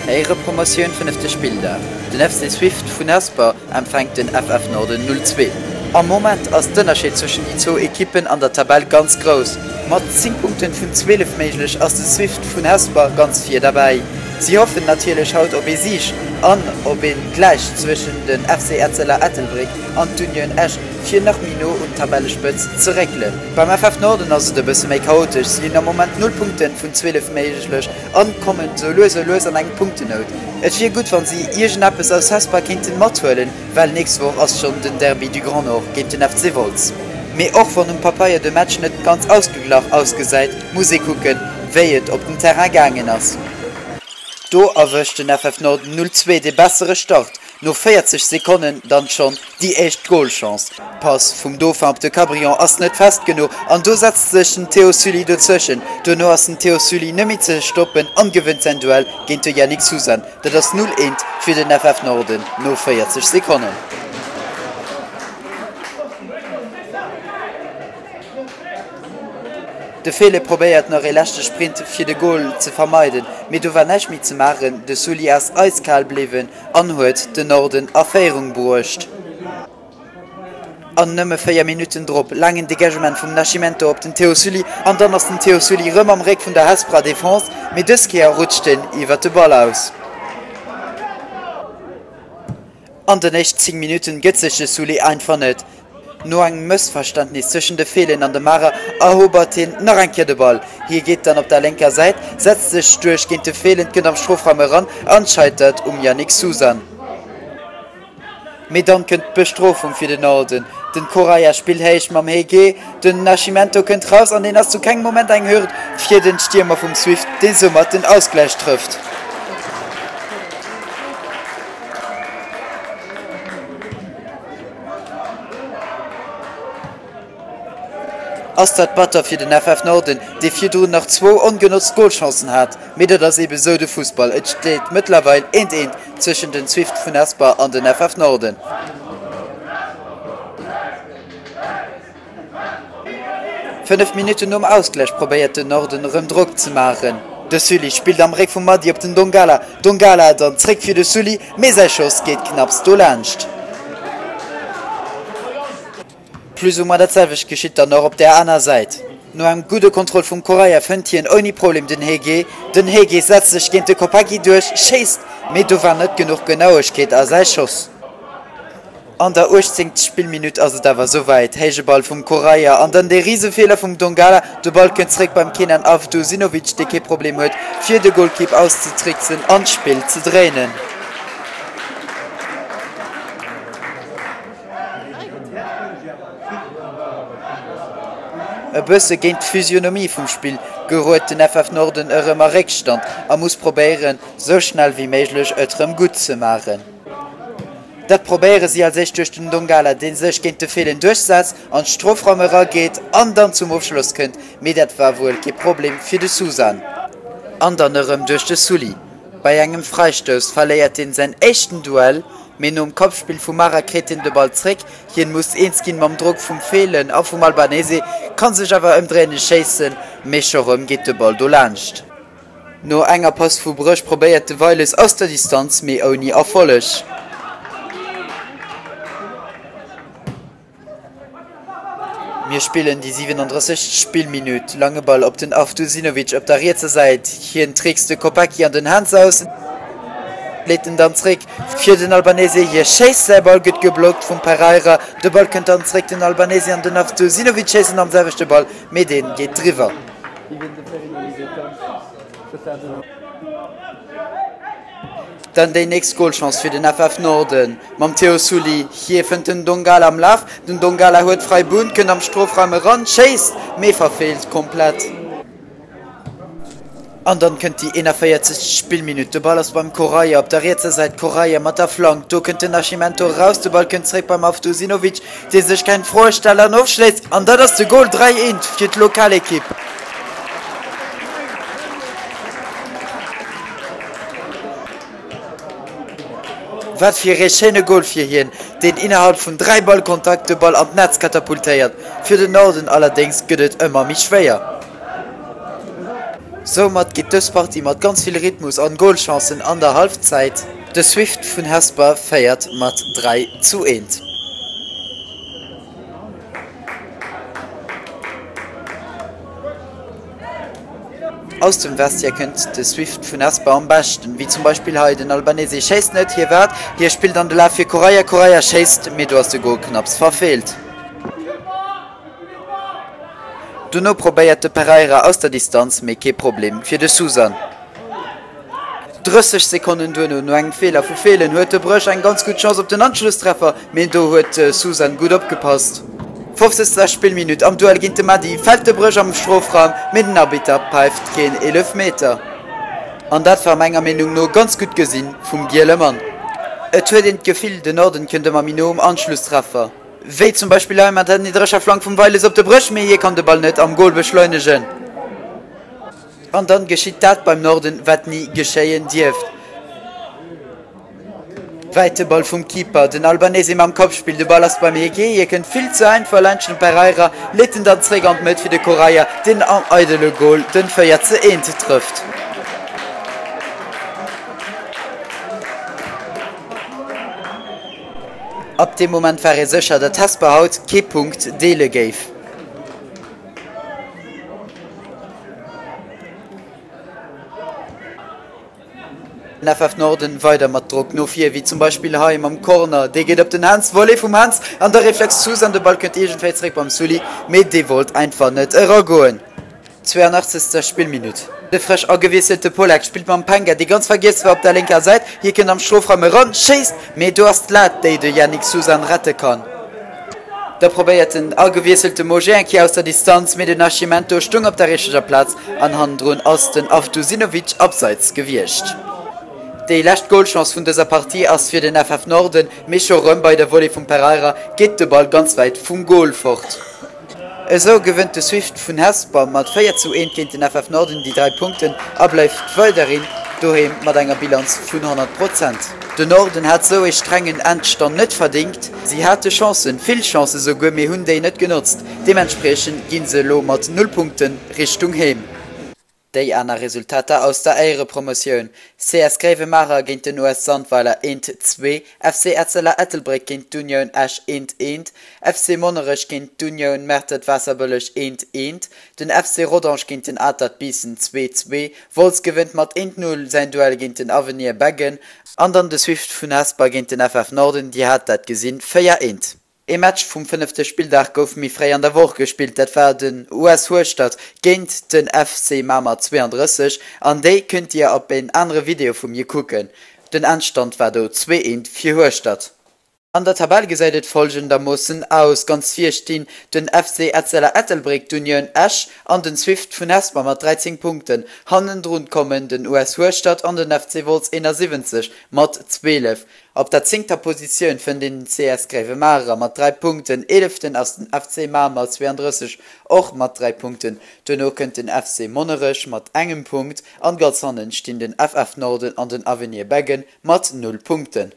Éierepromotioun, Fënnefte Spilldag, Den FC Swift vun Hesper empfänkt den FF Norden 02. Am Moment ass d'Ënnerscheed zwëschen déi zwou Ekippen an der Tabell ganz grouss. Mat 10 Punkten vun 12 méiglech ass de Swift vun Hesper ganz vir derbäi. Si hoffen natierlech haut op ee Sig an op een Gläich zwëschen den FC Etzella Ettelbréck an d'Union Esch fir nach méi no un d'Tabellespëtz ze réckelen. Beim FF Norden ass et e bësse méi chaotesch, si hunn am Moment 0 Punkten vun 12 méiglech an kommen sou lues a lues an eng Punktenout. Et wier gutt wann si iergendeppes aus Hesper kéinten mathuelen, well nächst Woch ass schonn den Derby du Grand Nord géint den FC Wolz. Mee och wann um Papeier de Match net ganz ausgeglach ausgesäit, muss ee kucken wéi et op den Terrain gaangen ass. Do erwëscht den FF Norden 0 2 de bessere Start, no 40 Sekonnen dann schonn déi éischt Golchance. D'Pass vum Dauphin op de Cabrion ass net fest genuch an do setzt sech den Théo Sully dozwëschen. Duerno ass den Théo Sully net méi ze stoppen an gewënnt säin Duell géint de Yannick Susan. Dat ass 0, 1 fir den FF Norden no 40 Sekonnen. De Fele probéiert nach ee leschte Sprint fir de Gol ze vermeiden, mee do war näischt méi ze maachen. De Sully ass eiskal bliwwen an huet den Norden a Féierung bruecht. An nëmme 4 Minutten drop, laangen Degagement vum Nascimento op den Théo Sully an dann ass den Théo Sully rëm am Réck vun der Hesperer Defense, mee dës Kéier rutscht en iwwert de Ball aus. An den éischt 10 Minutten gëtt sech de Sully einfach net. No engem Mëssverständnis zwëschen de Fehlen an dem Mara erobert hien nach eng Kéier de Ball. Hie geet dann op der lénker Säit, setzt sech duerch géint de Fehlen, kënnt am Strofraum eran an scheitert um Yannick Susan. Mee dann kënnt d'Bestrofung fir den Norden. Den Correia spillt héich mam Hege, den Nascimento kënnt raus an deen ass zu kengem Moment eng Hürd fir den Stiermer vum Swift, dee soumat den Ausgläich trëfft. Ass dat batter fir den FF Norden, dee virdrun nach zwou ongenotzt Golchancen hat. Mee dat ass ebe sou de Fussball. Et steet mëttlerweil eent eent zwëschen den Swift vun Hesper an den FF Norden. 5 Minutten nom Ausgläich probéiert den Norden erëm Drock ze maachen. De Sully spillt am Réck vum Mady op den Dongala. Dongala dann zréck fir de Sully, mee säi Schoss geet knapps dolaanscht. Plus ou moins dat selwecht geschitt dann och op där aner Säit. No engem gudde Kontroll vum Correia fënnt hien ouni Problem den Hege. Den Hege setzt sech géint de Kopecky duerch, schéisst, mee do war net genuch Genauegkeet a säi Schoss. An der 18. Spillminutt ass et awer souwäit, héije Ball vum Correia an dann dee Risefeeler vum Dongala. De Ball kënnt zréck beim Kenan Avdusinovic, dee kee Problem huet fir de Golkipp auszetricksen an d'Spill ze dréinen. E bësse géint d'Physionomie vum Spill geruet den FF Norden erëm a Réckstand a muss probéieren, sou schnell wéi méiglech et rëm gutt ze maachen. Dat probéiere si als éischt duerch den Ndongala, dee sech géint de Phelan duerchsetzt, an d'Strofraum erageet an dann zum Ofschloss kënnt, mee dat war wuel kee Problem fir de Susan. An dann erëm duerch de Sully. Bei engem Fräistouss verléiert hien säin éischten Duell, mee nom Kappspill vum Mara kritt hien de Ball zréck. Hien muss eens ginn mam Drock vum Phelan a vum Albanese, kann sech awer ëmdréinen, schéissen, mee scho rëm geet de Ball dolaanscht. No enger Pass vu Bréch probéiert de Weiles aus der Distanz, mee ouni Erfolleg. Mir spillen déi 37. Spillminutt. Lange Ball op den Avdusinovic op der rietser Säit. Hien trickst de Kopecky an den Hänz aus, leet en dann zréck fir den Albanese. Hie schéisst, säi Ball gëtt geblockt vum Pereira. De Ball kënnt dann zréck den Albanese an den Avdusinovic schéissen am selwechte Ball, mee dee geet driwwer. Dann déi nächst Golchance fir den FF Norden mam Théo Sully. Hie fënnt den Ndongala am Laf. Den Ndongala huet fräi Bunn, kënnt am Strofraum eran, schéisst, mee verfeelt komplett. An dann kënnt déi 41. Spillminutt. De Ball ass beim Correia op der rietser Säit. Correia mat der Flank, do kënnt den Nascimento eraus. De Ball kënnt zréck beim Avdusinovic, dee sech keng Froe stellt an ofschléisst. An dat ass de Gol, 3, 1 fir d'Lokalekipp. Wat fir ee schéine Gol fir hien, deen innerhalb vun 3 Ballkontakt de Ball an d'Netz katapultéiert. Fir den Norden allerdéngs gëtt et ëmmer méi schwéier. Soumat geet dës Partie mat ganz vill Rhythmus an Golchancen an der Halfzäit. De Swift vun Hesper féiert mat 3 zu 1. Aus dem Vestiaire kënnt de Swift vun Hesper am beschten, wéi zum Beispill hei. Den Albanese schéisst net, hie waart, hie spillt an de Laf fir Correia, Correia schéisst, mee do ass de Gol knapps verfeelt. Dono probéiert de Pereira aus der Distanz, mee kee Problem fir de Susan. 30 Sekonnen duerno, no engem Feeler vu Feelen, huet de Bréch eng ganz gutt Chance op den Anschlusstreffer, mee do huet de Susan gutt opgepasst. 50. Spillminutt, Am Duell géint de Mady fält de Bréch am Strofraum, mee den Arbitter päift keen Eelefmeter. An dat war menger Meenung no ganz gutt gesinn vum giele Mann. Et huet een d'Gefill, de Norden kënnt ëmmer méi no um Anschlusstreffer. Wéi zum Beispill hei mat der niddreger Flank vum Weiles op de Bréch, mee hie kann de Ball net am Gol beschleunegen. An dann geschitt dat beim Norden, wat ni geschéien dierft. Wäite Ball vum Keeper, den Albanese mam Kappspill, de Ball ass beim Hege, hie kënnt vill ze einfach laanscht den Pereira, leet en dann zréck an d'Mëtt fir de Correia, deen am eidele Gol den 4 ze 1 trëfft. Ab deem Moment war ee sécher, datt Hesper haut kee Punkt deele géif. Den FF Norden weider mat Drock no vir, wéi zum Beispill hei mam Corner. Dee geet op den Hans, Volley vum Hans an der Reflex Susan. De Ball kënnt iergendwéi zeréck beim Sully, mee dee wollt einfach net eragoen. 82. Spillminutt. De frësch agewiesselte Polak spillt mam Penga, dee ganz vergiess war op der lénker Säit. Hie kënnt am Strofraum eran, schéisst, mee do ass d'Lat, déi de Yannick Susan rette kann. Da probéiert den agewiesselte Moget eng Kéier aus der Distanz, mee den Nascimento stung op der richteger Plaz an hannendrun ass den Avdusinovic abseits gewiescht. Déi lescht Golchance vun dëser Partie ass fir den FF Norden, mee scho rëm bei der Volley vum Pereira geet de Ball ganz wäit vum Gol fort. Esou gewënnt de Swift vun Hesper mat 4 zu 1 géint den FF Norden déi 3 Punkten a bleift weiderhin doheem mat enger Bilanz vun 100 Prozent. De Norden hat sou ee strengen Endstand net verdingt. Si hate Chancen, vill Chancen souguer, mee hunn déi net genotzt. Deementspriechend gi se elo mat 0 Punkte Richtung Heem. Déi aner Resultater aus der Éierepromotioun, CS Gréiwemaacher géint den US Sandweiler 1, 2, FC Etzella Ettelbréck géint d'Unioun Esch 1, 1, FC Monnerech géint d'Unioun Mertert-Waasserbëlleg 1, 1, den FC Rodange géint den Atert Biissen 2, 2, Wolz gewënnt mat 1, 0 säin Duell géint den Avenir Beggen an dann de Swift vun Hesper géint den FF Norden, Dir hat dat gesinn, 4, 1. Ee Match vum fënnefte Spilldag gouf méi fréi an der Woch gespillt, dat war den US Hueschtert géint den FC Mamer 32 an déi kënnt dir op en anere Video vu mir kucken. Den Endstand war do 2, 1 fir Hueschtert. An der Tabell gesäit et folgendermoossen aus, Ganz vir stinn den FC Etzella Ettelbréck, d'Unioun Esch an den Swift vun Hesper mat 13 Punkten. Hannendrun kommen den US Hueschtert an den FC Wolz 71 mat 12. Op der zéngter Positioun fënnt een den CS Gréiwemaacher mat 3 Punkten, eeleften ass den FC Mamer 32 och mat 3 Punkten. Duerno kënnt den FC Monnerech mat engem Punkt an ganz hannen stinn den FF Norden an den Avenir Beggen mat 0 Punkten.